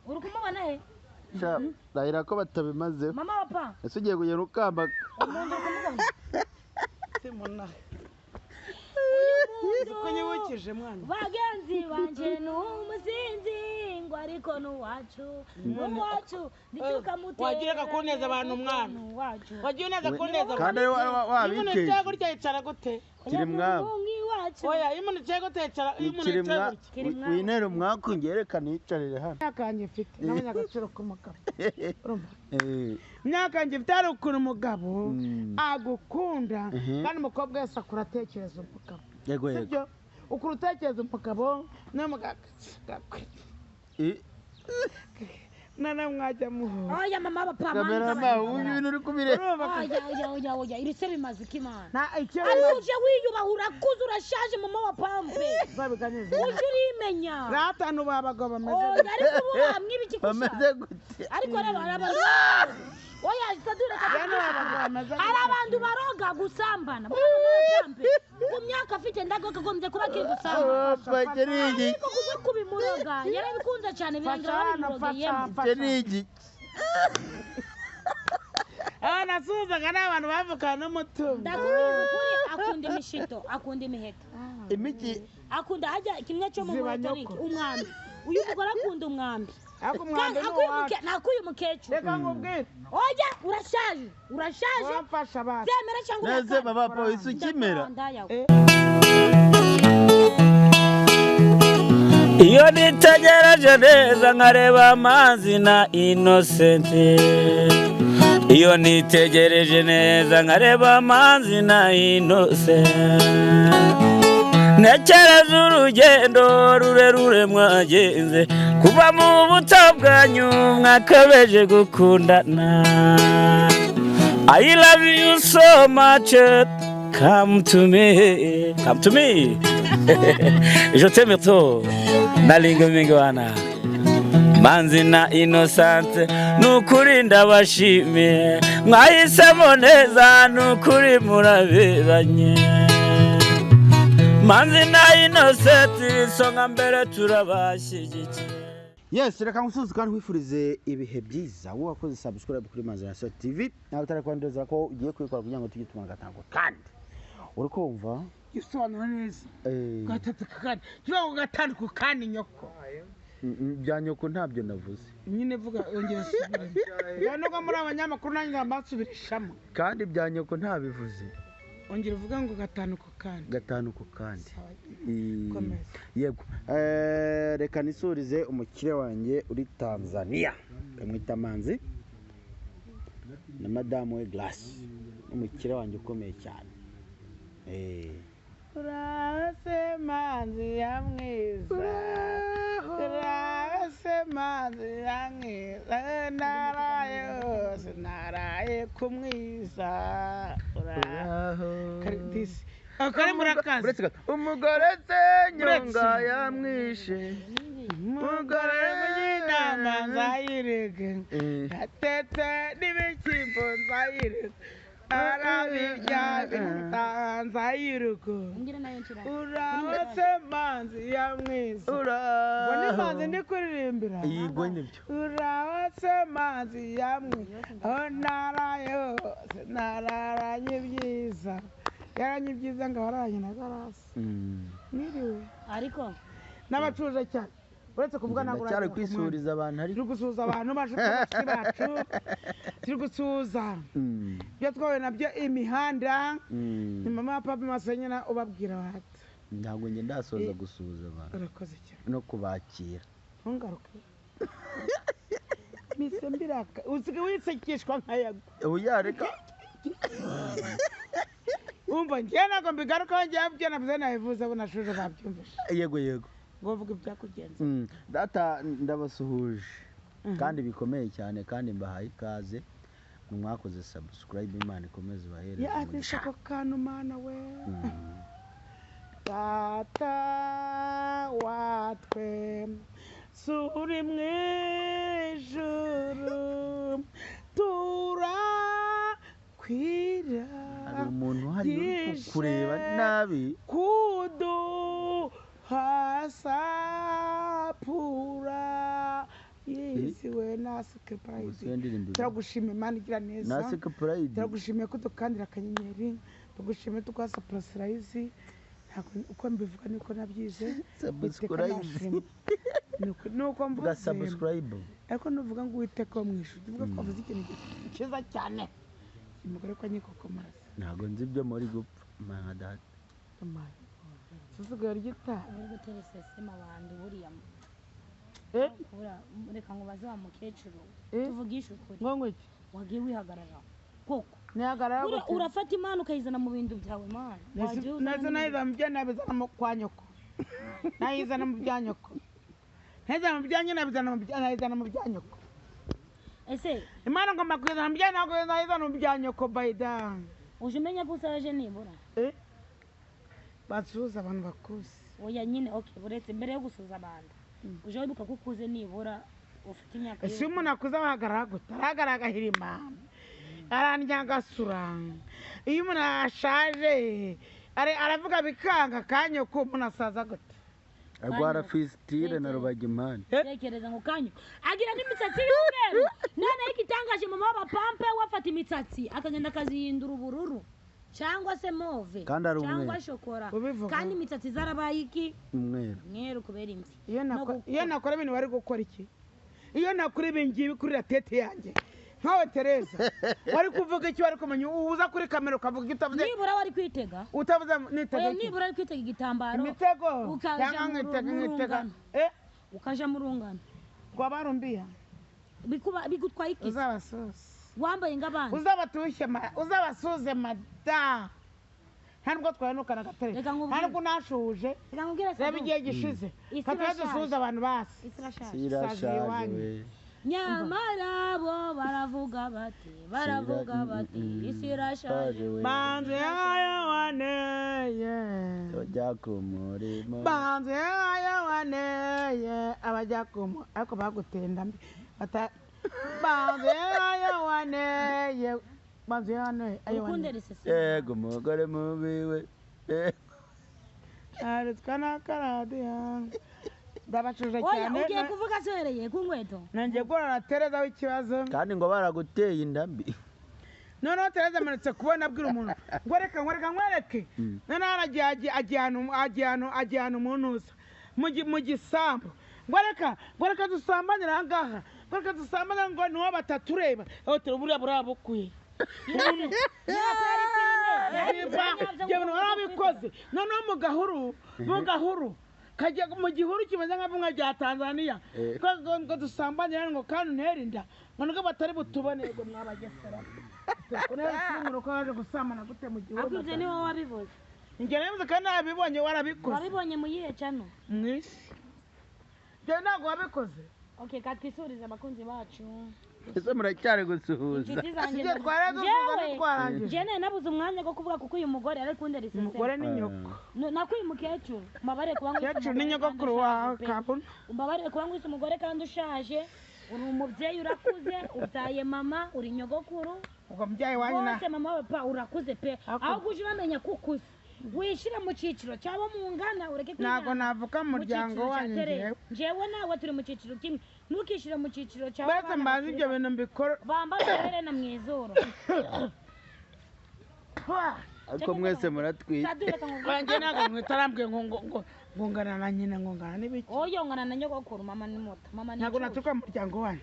Uri kumubona he? Sha, ndahira ko batabimazeho. Mama papa. Ese ugiye kugenda ukamba? Umuntu uri kumubona? Simona. Kunyibukije mwana. Bagenzi banje ni umusinzi ngo ariko ni uwacu. Uwacu ntitukamutera. Wagira kuneza abantu mwana. Wagira uneza kuneza. Kandi wabikeje. Iyo gutya yicara gute? Kiri mwabo. Oya, iyo umuntu yicaye gute yicara, iyo umuntu yicaye gutya. Winera umwaku ngerekane yicarire hano. Imyaka yanjye mfite, nabonye agaciro k'umugabo. Urumva? Imyaka yanjye mfite hari ukuntu umugabo agukunda, kandi umukobwa wese akura atekereza umugabo. Yego yego. Sibyo? Ukura utekereza umugabo, n'umugabo. Nana mwajya muhura. Oya mama papa. Kamerama, ubu ibintu uri kubireba. Oya oya oya oya, iri se bimaze iki mana? Na icyo ariko uje wiyubaha urakuze urashaje mama wa pampe. Babiganiriza. Uje urimenya. Ratanu babagabo bameze. Oya ariko ubu hamwe ibiki bameze gute? Ariko rero abantu oya sadura hari abantu baroga gusambana. Mama wa pampe. Ku myaka afite ndagogombye kuba kiri gusambana. Ariko kuko kubimuroga yarabikunze cyane birangira babimuroga yemwe. Nigi. Nasuhuzaga n'abantu bavukana n'umutungo. Ndakubwiza ukuri akunda imishito, akunda imiheto. Imiki akunda hajya kimwe cyo mu muheto ni umwambi. Uyu mugore akunda umwambi. Ariko umwambi ni uwacu. Nakuyu mukecuru. Reka nkubwire. Oya urashaje, urashaje. Wamfasha basi. Zemera cyangwa urakara. Neze baba polisi ukimera. Iyo nitegereje neza nkareba Manzi na Innocent. Iyo nitegereje neza nkareba Manzi na Innocent. Ntekereza urugendo rurerure mwagenze kuva mu buto bwanyu mwakabeje gukundana. I love you so much, come to me, come to me. Je t'aime trop. Nalinga mingwana Manzi na Innocent nukuri ndabashimiye mwahisemo neza nukuri muraberanye. Manzi na Innocent isonga mbere turabashyigikiye. Yes, reka ngusuhuze kandi nkwifurize ibihe byiza. Wowe wakoze subscribe kuri Manzi na Innocent TV, nawe utarakwandeza ko ugiye kwikora kugira ngo tujye tumara gatanu kandi uri kumva gisobanura neza. Gatatu kandi tuvuga gatanu ku kandi nyoko. Bya nyoko ntabyo navuze. Nyine vuga ongera usubire. Nubwo muri abanyamakuru nanjye mbasubirishamo. Kandi bya nyoko ntabivuze. Ongera uvuga ngo gatanu ku kandi. Gatanu ku kandi. Yego. Reka nisurize umukire wanjye uri Tanzania. Bamwita Manzi na madamu we Glass. Umukire wanjye ukomeye cyane. Urase Manzi ya mwiza. Urase Manzi ya mwiza. Naraye hose naraye kumwiza. Uraho. Akore murakaze. Umugore se nyonga yamwishe. Umugore w'inama nzayirege. Atetse n'ibishyimbo nzayirege. Arabirya nzayiruko. Urahose Manzi ya mwiza. Ubwo ni Manzi ndi kuririmbira. Yego nibyo. Urahose Manzi ya mwiza. Aho naraye hose nararanye ibyiza. Yaranye ibyiza ngo abaranye na Garasi. Mwiriwe. Ariko n'abacuje cyane. Uretse kuvuga ntabwo cyari kwisuriza abantu ari gusuhuza abantu bacu turi gusuhuza ibyo twahuye nabyo imihanda ni mama wa papa Masenyina ubabwira bati ntabwo njye ndasoza gusuhuza abantu. Urakoze cyane no kubakira. Ntungaruke mise mbiraka usigaye wisekishwa nka Yago. Oya reka umva njye ntabwo mbigarukaho njye byo navuze nabivuze abo nashuje babyumvise. Yego yego. Ngo uvuge ibyakugenza. Data ndabasuhuje kandi bikomeye cyane kandi mbahaye ikaze. Mwakoze subscribe Imana ikomeze ibahereze. Ya ako kantu mana we. Data watwe suri mwijuru turakwira. Hari umuntu hari uri kukureba nabi kudu hasapura. Ndabizi we nasike Gusa purayidi. iyo ndirimbo Turagushima Imana igira neza. Nasike Purayidi. Turagushimiye ko dukandira akanyenyeri, tugushimiye tuguha sapurasirayizi. Ntabwo uko mbivuga niko nabyize. Uwiteka Subscribe. nashimwe. Nuko Vuga mvuze. subscribe. Ariko nuvuga ngo Uwiteka wo mu ijuru, uvuga ko wavuze ikintu cyiza cyane. Uyu mugore ko anyikokomaraza. Ntabwo nzi ibyo muri gupfa mana data. Susugaye ry'itabi. Uri gutera iseseme abantu buriya. Eh? Buriya, reka ngo baze wa mukecuru. Eh? Tuvugishe ukuri. Ngo iki? Wagiye wihagarara koko. Nihagarara Buriya gute? urafata imana ukayizana mu bintu byawe mana. Wagiye uzana Nese n'ibintu- nayizana mu bya nabizana mu kwa nyoko. Nayizana mu bya nyoko. Nayizana mu bya nyina, nabizana mu bya nayizana mu bya nyoko. Ese Imana ngomba kuyizana mu bya ntabwo nayizana mu bya nyoko bayida. uje umenya ko usaje nibura? Eh? Basuhuza abantu bakuze. Oya nyine, okay, uretse mbere yo gusuza abantu. Uje wibuka ko ukuze nibura ufite imyaka Ese iyo umuntu akuze abahagarara gute? Arahagarara agahirima. Arandya agasura. Iyo umuntu ashaje aravuga bikanga kanyoko umuntu asaza gute? Arwara fisitire na rubagimpande. Tekereza ngo kanyu agira n'imisatsi y'umweru. Noneho igitangaje mama w'abapampe we afata imisatsi akagenda akazihindura ubururu cyangwa se move Kandi ari cyangwa umweru. shokora. Ubivuga. Kandi imisatsi zarabaye iki? Umweru. Umweru kubera imvi. Iyo No gukura. Iyo nakora ibintu bari gukora iki? Iyo nakora ibi ngibi kuri ratete yanjye nkawe Tereza wari kuvuga iki? Wari kumenya uza kuri kamera ukavuga icyo utavuze. Nibura wari kwitega. Utavuze nitega Oya iki? nibura wari kwitega igitambaro. Imitego Ukaja cyangwa mu nkitega mu nkitega rungano. eh Ukaja mu rungano. rwabarumbiya. Bigutwaye iki? Uzabasuze. Wambaye nk'abandi. Uzabatushye uzabasuze mada. Nta nubwo twahenukana gatere. Reka nkubwire. Nta nubwo unashuhuje. Reka nkubwire Reba Sadu. igihe gishize. Isi Katwe irashaje. dusuhuze abantu basi. Isi irashaje. Irashaje iwanyu. we. Nyamara bo baravuga bati, baravuga bati isi irashaje. we. Banze yawaneye. Tujya ku murimo. Banze yawaneye abajya ku ariko bagutenda mbi. Bata banze yawaneye. Banze yawaneye. Urukundo risese. Yego umugore mubi we. Yego. Arutwa n'akaradiyo. Ndabacuje Oya cyane. ugiye kuvuga sohereye ku nkweto. Nanjye guhora Tereza w'ikibazo. Kandi ngo baraguteye inda mbi. Noneho Tereza amanutse kubona abwira umuntu ngo reka ngo reka nkwereke. Noneho aragiye agiye ahantu mu ntuza mu gisambu ngo reka ngo reka dusambanire aha ngaha ngo reka dusambanire ngo niwo batatureba aho turi buriya burabukwiye. Ibyo bintu warabikoze. Noneho mu gahuru kajya mu gihuru kimeze nka bimwe bya Tanzania ngo dusambanire ngo kandi untere inda ngo nubwo batari butubone ngo mwabagesera ko waje gusambana gute mu gihuru. Ariko ibyo ni wowe wabivuze. Njye nabivuze kandi nabibonye warabikoze. Wabibonye mu yihe cano? Mu isi. Njye ntabwo wabikoze. Okay, katwisurize abakunzi bacu. Ese muracyari gusuhuza? Inshuti zanjye. Sibyo twari dusuhuza ntitwarangije. Njye nari nabuze umwanya wo kuvuga kuko uyu mugore ari kundera iseseme. Umugore ni nyoko. Nakuye umukecuru. Mbabarire kuba ngwise Umukecuru ni umugore kandi nyogokuru ushaje wawe pe. kabona. Umbabarire kuba ngwise umugore kandi ushaje. Uri umubyeyi urakuze, ubyaye mama, uri nyogokuru. Ubwo mubyeyi wanyu na Bose mama we pa urakuze pe. Ahubwo uje bamenya ko ukuze. Wishire mu cyiciro cyabo mungana ureke ntabwo kwiranga navuka mu mu muryango cyiciro cya wanyu Tereza. njyewe. Njyewe nawe turi mu cyiciro kimwe. Ntukishire mu cyiciro cyawe. Baretse mbanze ibyo bintu mbikora. Bambara amaherena mu izuru. Ariko mwese muratwite. Sadu reka nkubwire. Wanjye ntabwo nkwita arambwiye ngo ngo ngo ngo ngana na nyina ngo ngana n'ibiki. Oyo ngana na nyogokuru mama ni muto. Mama ni Ntabwo icuki. naturuka mu muryango wanyu.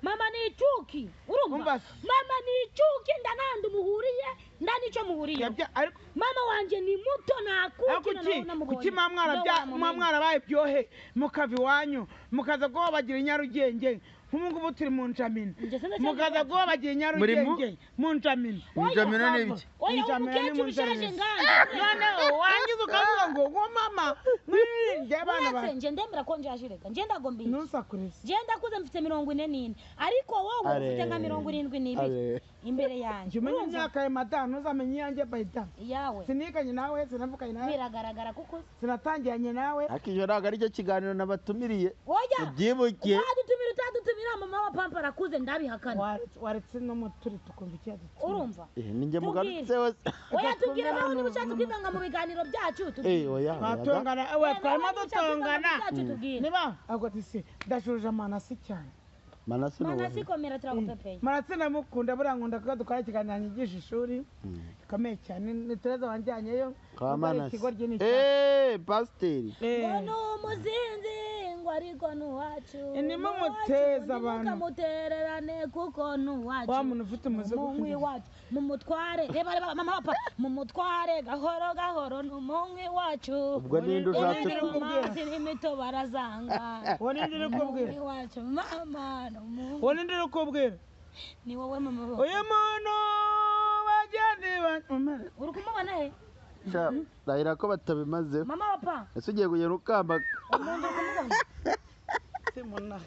Mama ni icuki. Urumva? Umva se. Mama ni icuki ndanandi muhuriye nda nicyo muhuriye. Ariko Mama wanje ni muto nakuki kuki kuki mwa mwarabaye ibyohe mukava iwanyu mukaza guha bagira i Nyarugenge nk'ubu ngubu turi mu Njamina mukaza guha bagira i Nyarugenge mu Njamina. Njamina ni ibiki? Oya Njamina ni umukecuru mu ushaje Nzererezi. nganje. Noneho warangiza ukavuga ngo ngo mama mwirinde abana Uretse bawe. nje ndemera ko njaje reka nje ndagomba iki? Ntusakurize. Nje ndakuze mfite 44 ariko wowe ufite nka 72 Are. imbere yanjye. Jya umenya Urumva? imyaka ya madamu ntuzamenye iyanjye bayida. Iyawe Siniganye nawe sinavukanye nawe biragaragara kuko sinatangiranye nawe. Ariko icyo ntabwo aricyo kiganiro nabatumiriye. oya Ubyibuke. wadutumira utadutumira mama wa pampa arakuze ndabihakana. Waretse n'umuturi tukumva icyo yadutumye. Urumva? Ni njye mugarutse wese. Oya tubwire nawe niba ushatse kwivanga mu biganiro byacu tubwire. Oya. Twatongana we Oya, twarimo nawe niba ushaka kwivanga mu dutongana. byacu tubwire. Niba ahubwo ati si ndashuje amanasi cyane. Manase ni Manase uwahe? komera turagupepeye. Manase ndamukunda, buriya nkunda ko dukora ikiganiro nyigisha ishuri rikomeye cyane, ni Tereza wanjyanyeyo. Kwa Ubwo ari Manase. ikigoryi ni icyaha. Eh, pasiteri. Ngo ni umuzinzi ngo ariko ni uwacu. Nimumuteze abantu. Ntimukamutererane kuko ni uwacu. Wa muntu ufite umuzigo Umunywi wacu mumutware, reba reba mama papa, mumutware gahoro gahoro, ni umunywi wacu. Ubwo ninde ushatse Uri ku- mu mazi n'imito barazanga. Uwo ninde uri kubwira? Umunywi wacu mama ni umunywi. Uwo ninde uri kubwira? Ni wowe mama papa. Uyu muntu bagenzi banjye. Uri kumubona he? Sha, ndahira ko batabimazeho. Mama papa. Ese ugiye kugenda ukamba? Umuntu uri kumubona? Simona.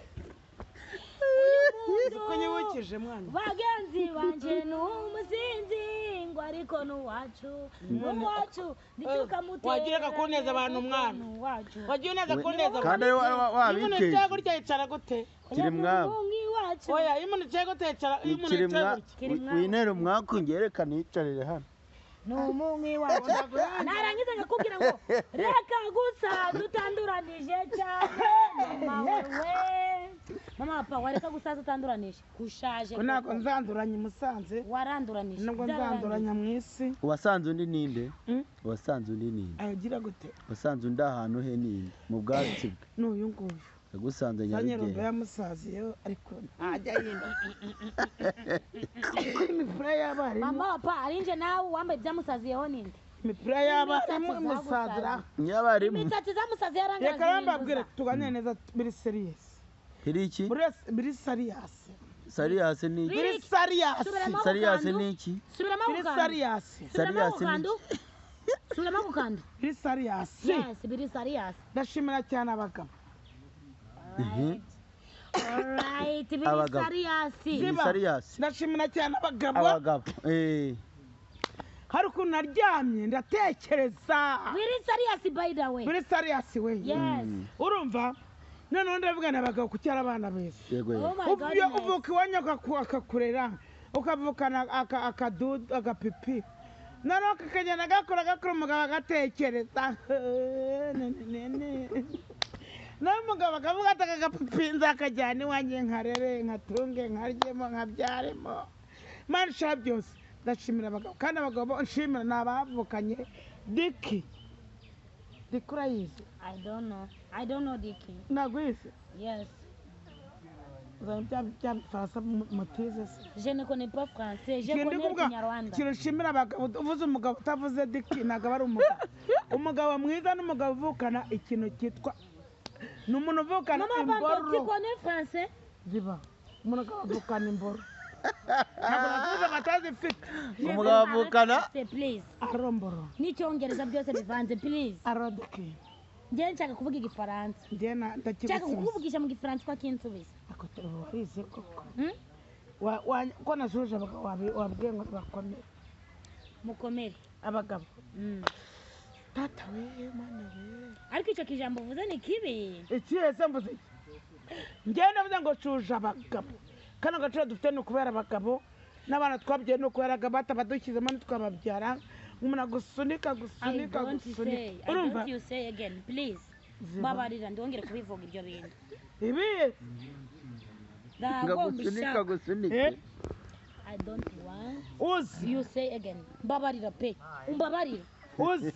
Uyu Ko nyibukije mwana. Bagenzi banje ni umusinzi ngo ariko ni uwacu, ni uwacu, ntitukamutererane. Wagira akakuneza abantu mwana. Ni uwacu. Wagiye uneza kuneza. Kandi ari Iyo umuntu yicaye wabikeje. gutya yicara gute? Kiri mwabo. Umunywi wacu. Oya, iyo umuntu yicaye gute yicara, iyo umuntu Kiri yicaye mwa gutya. Kiri mwabo. winere umwaku ngerekane yicarire hano. Ni umunywi wacu. Narangiza nkakubwira ngo reka gusa dutanduranije cyane mama wewe. Mama papa, wareka gusaza utanduranije. Kushaje. Ko ntabwo nzanduranya i Musanze, Waranduranije. nubwo nzanduranya mu isi. Uwasanze undi ninde? Mm? Uwasanze undi ninde? Agira gute? Wasanze undi ahantu he ninde? Mu bwatsi bwe. N'uyu nguyu. Yagusanze Sanyerumba Nyarugenge. yamusaziyeho ariko ntajya yinda. Imipira y'abarimu. Mama papa, arinje nawe wambaye ibyamusaziyeho ninde? Imipira y'abarimu Imisatsi imusazira. Nyabarimu. Imisatsi zamusaziye Reka arangaza. rambabwire tuganire neza biri seriyesi. Iri iki? Biri sariyasi. Sariyasi ni iki? Biri sariyasi. Subiramo ako Sariyasi kantu. ni iki? Subiramo ako Biri kantu. sariyasi. Subiramo ako Sariyasi ni kantu. Subiramo ako kantu. Biri sariyasi. Yes, biri sariyasi. Ndashimira cyane abagabo. Alright, biri Abagabo. sariyasi. Biri Ziba. sariyasi. Ndashimira cyane abagabo. Abagabo. Eh. Hari ukuntu naryamye ndatekereza. Biri sariyasi by the way. Biri sariyasi we. Yes. Urumva? Noneho ndavuga n'abagabo kuki ari abana beza. Yego Oh yego. my Iyo goodness. uvuka iwanyu akakurera ukavukana akadudu agapipi, noneho kakagenda gakura gakura, umugabo agatekereza nawe umugabo akavuga ati aka gapipi nzakajyana iwanjye nkarere nkatunge nkaryemo nkabyaremo Mana ishaka byose. Ndashimira abagabo, kandi abagabo nshimira ni abavukanye diki. Diki urayizi? I don't know. I don't know Diki. Ntabwo uyizi? Yes. Uzana bya bifaransa mutize se? Je ne connais pas français. Je Ikintu ndi connais kuvuga, Kinyarwanda. ikintu nshimira abagabo, uvuze umugabo utavuze diki ntabwo aba ari umugabo. Umugabo mwiza n'umugabo uvukana ikintu cyitwa, ni umuntu uvukana Mama Banto, tu imboro. connais français? Ziba, umuntu akaba avukana imboro, ntabwo nakuvuze ngo atazifite. Je Umugabo veux parler avukana- français, please. Aromboro. N'icyongereza byose bivanze, please. Arodiki. Njye nshaka kuvuga igifaransa. Njye Nshaka ndakigusubiza. kukuvugisha mu gifaransa ukakinsubiza. Ako warize koko? Hmm? Ko nashuje abagabo wabwiye ngo bakomere. Mukomere. Abagabo. Mm. Tata we, mana we. Ariko icyo kijambo uvuze ni kibi. Ikihe se mvuze iki? Njyewe ndavuze ngo cuje abagabo. Kano gaciro dufite ni ukubera abagabo, n'abana twabyaye ni ukubera abagabo, batabadushyizemo ntitwababyara. Umuntu agusunika I gusunika don't gusunika. say. I Urumva? don't you say again, please. Ziba. Mbabarira ndongere kubivuga ibyo bintu. Ibi Ntabwo Ngagusunika mbishaka. gusunike. Eh? I don't want Uzi you say again. Mbabarira pe. Umbabarira. uzi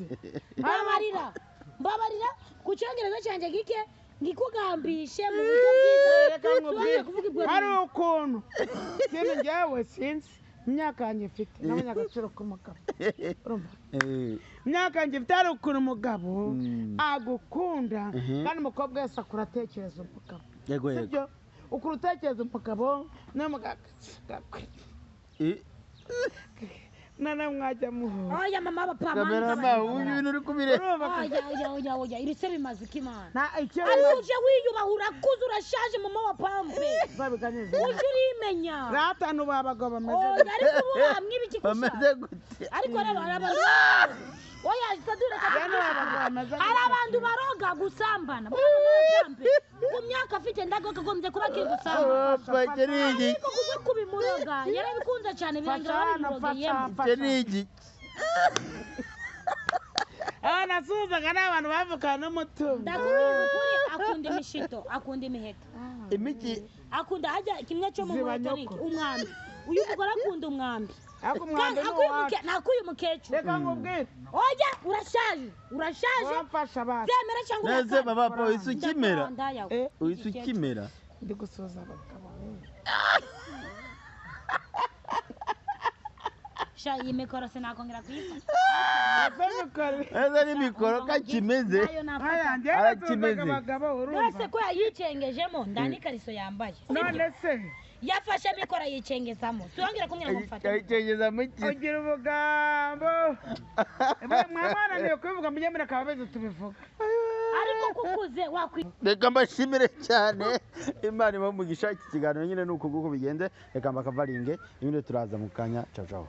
Mbabarira. Mbabarira ku cyongereza cyanjye gike ngikugambishe mu buryo bwiza. Reka Sinongere kuvuga ibyo nkubwire, hari bintu. ukuntu ikintu njyewe sinzi imyaka yanjye mfite nabonye agaciro k'umugabo, urumva? Eh. Imyaka yanjye mfite, hari ukuntu umugabo Mm. agukunda, Mhm. kandi umukobwa wese akura atekereza umugabo. Yego yego. Sibyo? Ukura utekereza umugabo n'umugabo Eh. none mwajya muhura. Oya mama papa Kamerama, ubu ibintu uri kubireba. Urumva ko- Oya oya oya oya iri se bimaze iki mana? nta icyo Ariko uje wiyubaha, urakuze, urashaje mama wa pampe. babiganiriza. Uje urimenya. Ratanu b'abagabo bameze Oya ariko ubu hamwe ibiki Bameze kushaje. gute? Ariko rero hari abantu, oya sadure Hano abagabo bameze hari abantu baroga gusambana. Mwana wa pampe ku myaka afite ndagagombye kuba akiri gusambana. Opa, icyo ni igiki. Ariko kubwo kubimuroga yarabikunze cyane birangira Fasha hano, babimurogeyemo. fasha. Icyo ni igiki. Aba nasuhuzaga ni abantu bavukana n'umutungo. Ndakubwiza ukuri. Akunda imishito, akunda imiheto. Imiki. Akunda hajya kimwe cyo mu Ziba muheto ni nyoko. iki? Umwambi. Uyu mugore akunda umwambi. Ariko Kandi umwambi ni akuyu uwacu. nakuyu mukecuru. Reka nkubwire. Oya, urashaje, urashaje. Wamfasha basi. Byemera cyangwa Neze ubihakane. baba po uhise ukimera. Ndakunda yawe. Eh, Uhise ukimera. Ndi gusuhuza abagabo. Sha, iyi mikoro sinakongera kuyifata. Ese mikoro. Ese ni mikoro kakimeze. Nayo nafata. Aya, njyewe Arakimeze. nasuhuzaga abagabo urumva. Nose ko yayicengejemo nda n'ikariso yambaye. None se Yafashe mikoro ayicengezamo. Siyongera kumbwira ngo mfate. Ayicengeza mu ki? Ugira ubugambo. Mwananiwe kubivuga, mujye mureka ababizi tubivuga. Ariko kukuze wakwi Reka mbashimire cyane, Imana ibahe umugisha. Iki kiganiro nyine ni uku nguku bigenze. Reka mbakavaringe, ibindi turaza mu kanya. Ciao ciao.